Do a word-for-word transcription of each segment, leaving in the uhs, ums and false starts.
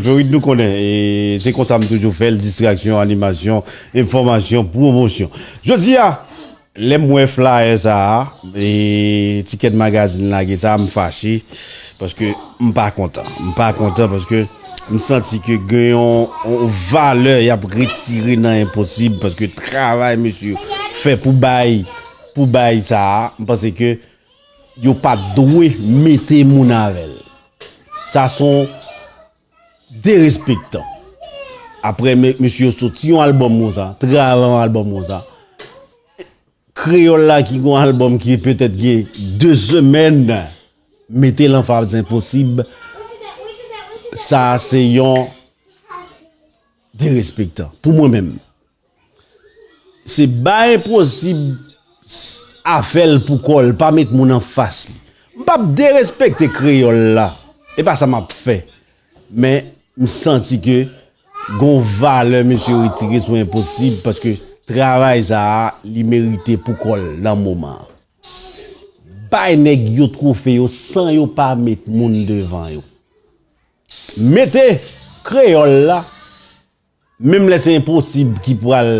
Jorit, nou konnen, e se konsa m toujou fè l, distraksyon, animasyon, enfòmasyon, pwomosyon. Jodi a, lè m wè flayè sa a, e Ticket Magazine lage sa a, m fache, paske m pa kontan. M pa kontan paske m santi ke gen yon, yon valè y ap retire nan Enposib, paske travay mesye yo fè pou bay, pou bay sa a, m panse ke yo pa t dwe mete moun avè l. Sa se yon derespektan. Apre me-, mesye yo soti yon albòm konsa, travay yon albòm konsa. Kreyòl la ki gon albòm ki petèt gen de semèn, mete l an faz Enposib, sa se yon derespektan pou mwen menm. Se bay Enposib afè l pou kò l, pa met moun anfas li. M p ap derespekte kreyòl la. E pa sa m ap fè. Men, m santi ke gon valè mesye retire sou Enposib paske travay sa a, li merite pou kò l nan moman an. Bay nèg yo twofe yo san yo pa met moun devan yo. Mete kreyòl la, menm lè se Enposib ki pral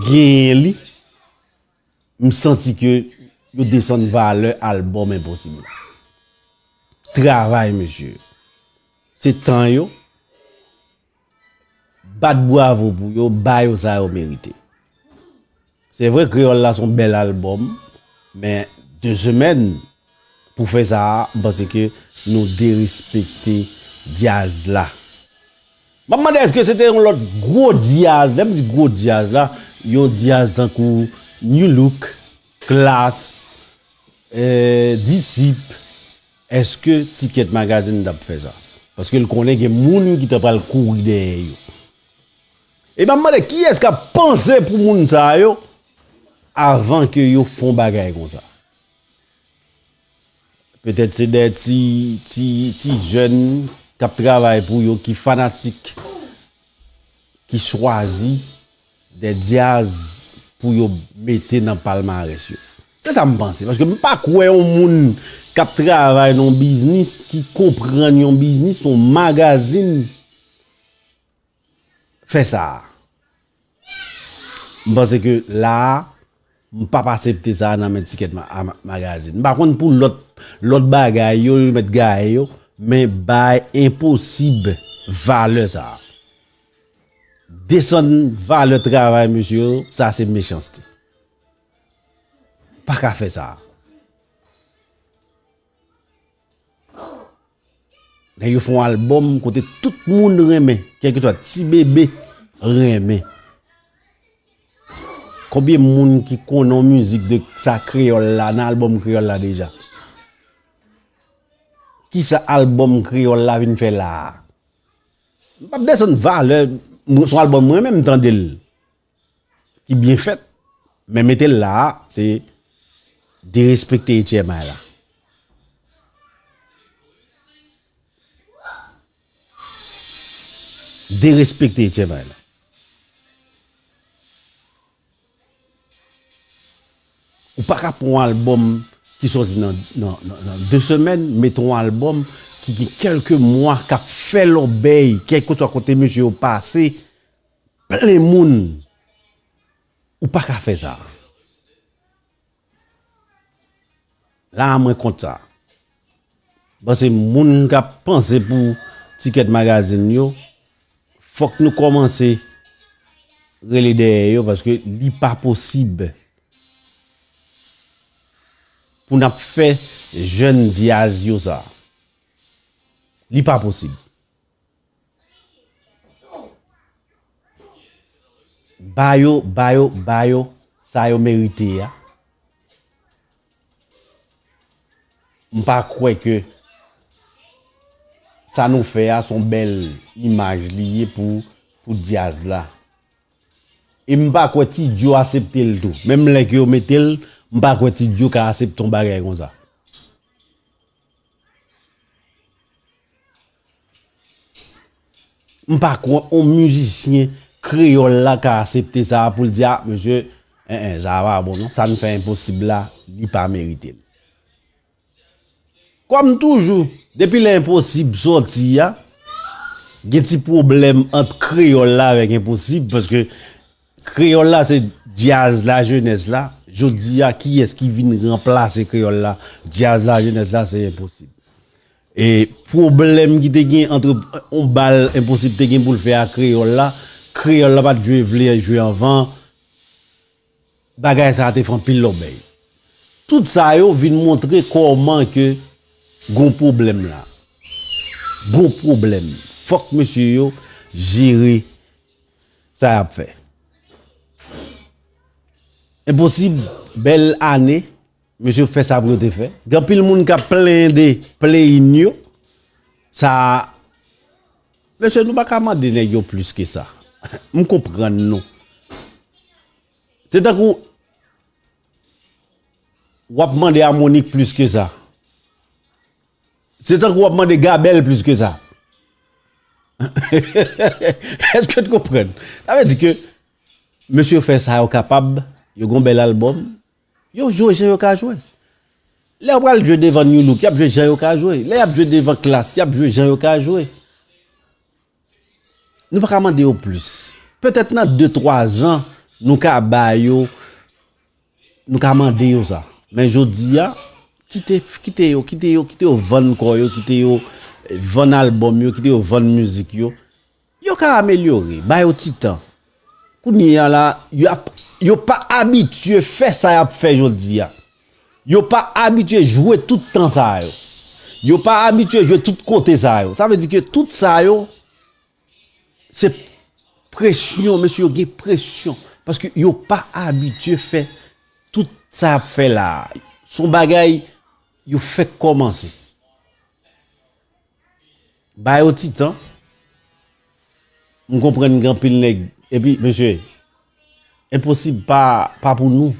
genyen li, m santi ke yo desann valè albòm Enposib la. Travay, mesye. Se tan yo. Bat bravo pou yo, ba yo sa yo merite. Se vre, Kreyòl la se yon bèl albòm, men de semèn pou fè sa a, m panse ke nou derespekte djaz la. M ap mande èske se te yon lòt gwo djaz, lè m di gwo djaz la, yon djaz tankou Nu Look, Klass, eh, Disip, èske Ticket Magazine t ap fè sa? Paske l konnen gen moun ki ta pral kouri dèyè yo. E m ap mande kiyès k ap panse pou moun sa yo avan ke yo fè yon bagay konsa? Petèt se de ti, ti, ti jèn k ap travay pou yo, ki fanatik, ki chwazi de djaz pou yo mete nan palmarès yo. Se sa m panse, paske m pa kwè yon moun k ap travay nan yon biznis, ki konprann yon biznis, yon magazin, fè sa a. M panse ke la a, m p ap aksepte sa a nan men Ticket Ma-, a Ma-, Magazine. M pa konn pou lòt, lòt bagay yo, yo mèt gaye yo, men bay Enposib valè sa a. Desann valè travay mesye yo, sa se mechanste. Pa ka fè sa a. Lè yo fè yon albòm kote tout moun renmen, kèlkeswa ti bebe renmen. Konbyen moun ki konnen yon mizik de sa kreyòl la nan albòm kreyòl la deja? Kisa albòm kreyòl la vin fè la a? M p ap desann valè, m, se yon albòm mwen menm m tande l. Ki byen fèt. Men mete l la a, se derespekte H M I la. Derespekte H M I la. Ou pa ka pran yon albòm ki sòti nan, nan, nan, nan de semèn, mete yon albòm ki gen kèlke mwa k ap fè lòbèy, kèlkeswa kote mesye yo pase, plen moun. Ou pa ka fè sa. La a mwen kont sa. Paske moun k ap panse pou Ticket Magazine yo, fòk nou kòmanse rele dèyè yo, paske li pa posib pou n ap fè jèn djaz yo sa. Li pa posib. Ba yo, ba yo, ba yo sa yo merite a. M pa kwè ke sa nou fè a se yon bèl imaj li ye pou, pou djaz la. E m pa kwè Ti Djo aksepte l tou. Menm lè ke yo mete l, m pa kwè Ti Djo ka aksepte yon bagay konsa. M pa kwè yon mizisyen kreyòl la ka aksepte sa a pou l di, a, mesye, en, en, sa a pa bon non. Sa n fè Enposib la, li pa merite l. Kòm toujou, depi lè Enposib sòti a, Gen ti pwoblèm ant kreyòl la avèk Enposib, paske kreyòl la se djaz lajenès la. Jodi a, kiyès ki vin ranplase kreyòl la, djaz lajenès la, se Enposib. E pwoblèm ki te gen ant yon bal Enposib te gen pou l fè a kreyòl la, kreyòl la pa t jwe, vle jwe anvan, bagay sa a te fè anpil lòbèy. Tout sa yo vin montre kòman ke gon pwoblèm la. Gon pwoblèm. Fòk mesye yo jere sa y ap fè. Enposib, bèl ane, mesye fè sa pou yo te fè. Gen anpil moun k ap plenyen de play-in yo. Sa, mesye, nou pa ka mande nèg yo plis ke sa. M konprann nou. Se tankou w ap mande Amonik plis ke sa. Se tankou w ap mande Gabèl plis ke sa. Èske w konprann? Sa vle di ke mesye yo fè sa yo kapab, yo gon bèl albòm, yo jwe jan yo ka jwe. Lè yo pral jwe devan Nu Look, y ap jwe jan yo ka jwe. Lè y ap jwe devan Klass, y ap jwe jan yo ka jwe. Nou pa ka mande yo plis. Petèt nan de, twa zan, nou ka ba yo, nou ka mande yo sa. Men jodi a, kite, kite yo, kite yo, kite yo vann kò yo, kite yo, eh, vann albòm yo, kite yo vann mizik yo. Yo ka amelyore, ba yo ti tan. Kounye a la, y ap, yo pa abitye fè sa y ap fè jodi a. Yo pa abitye jwe tout tan sa yo. Yo pa abitye jwe tout kote sa yo. Sa vle di ke tout sa yo, se presyon, mesye yo gen presyon. Paske yo pa abitye fè tout sa y ap fè la a. Se yon bagay yo fèk kòmanse. Ba yo ti tan. M konprann gen anpil nèg. Epi, mesye, Enposib pa, pa pou nou.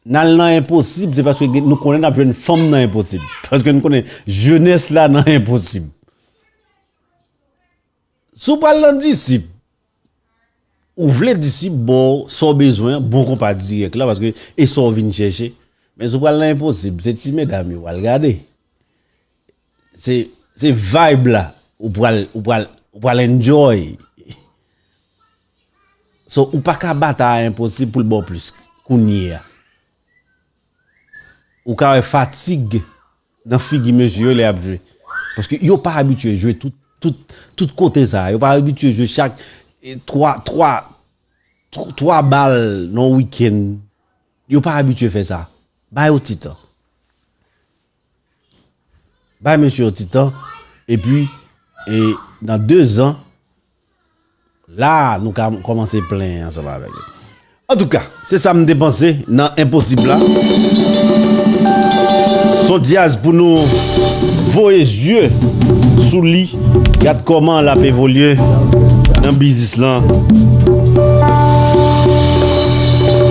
N al nan Enposib, se paske gen, nou konnen n ap jwenn fanm nan Enposib. Paske nou konnen jenès la nan Enposib. Si w pral nan Disip, ou vle Disip ba w sa w bezwen an, bon konpa dirèk la, paske e sa w vin chèche. Men si w pral nan Enposib, se ti medam yo pral gade. Se, se vibe la, ou pral, ou pral, ou pral enjoy. So, ou pa ka batay a Enposib pou l ba w plis kounye a. Ou ka wè fatig nan figi mesye yo lè y ap jwe. Paske yo pa abitye jwe tout, tout, tout kote sa. Yo pa abitye jwe chak, eh, twa, twa, tw-, twa bal nan wikenn. Yo pa abitye fè sa. Ba yo ti tan. Bay mesye yo ti tan. Epi, e, nan de zan, la, nou ka kòmanse plenyen ansanm avèk yo. Antouka, se sa m te panse nan Enposib la. Son djaz pou nou voye zye sou li. Gad kòman l ap evolye nan biznis lan.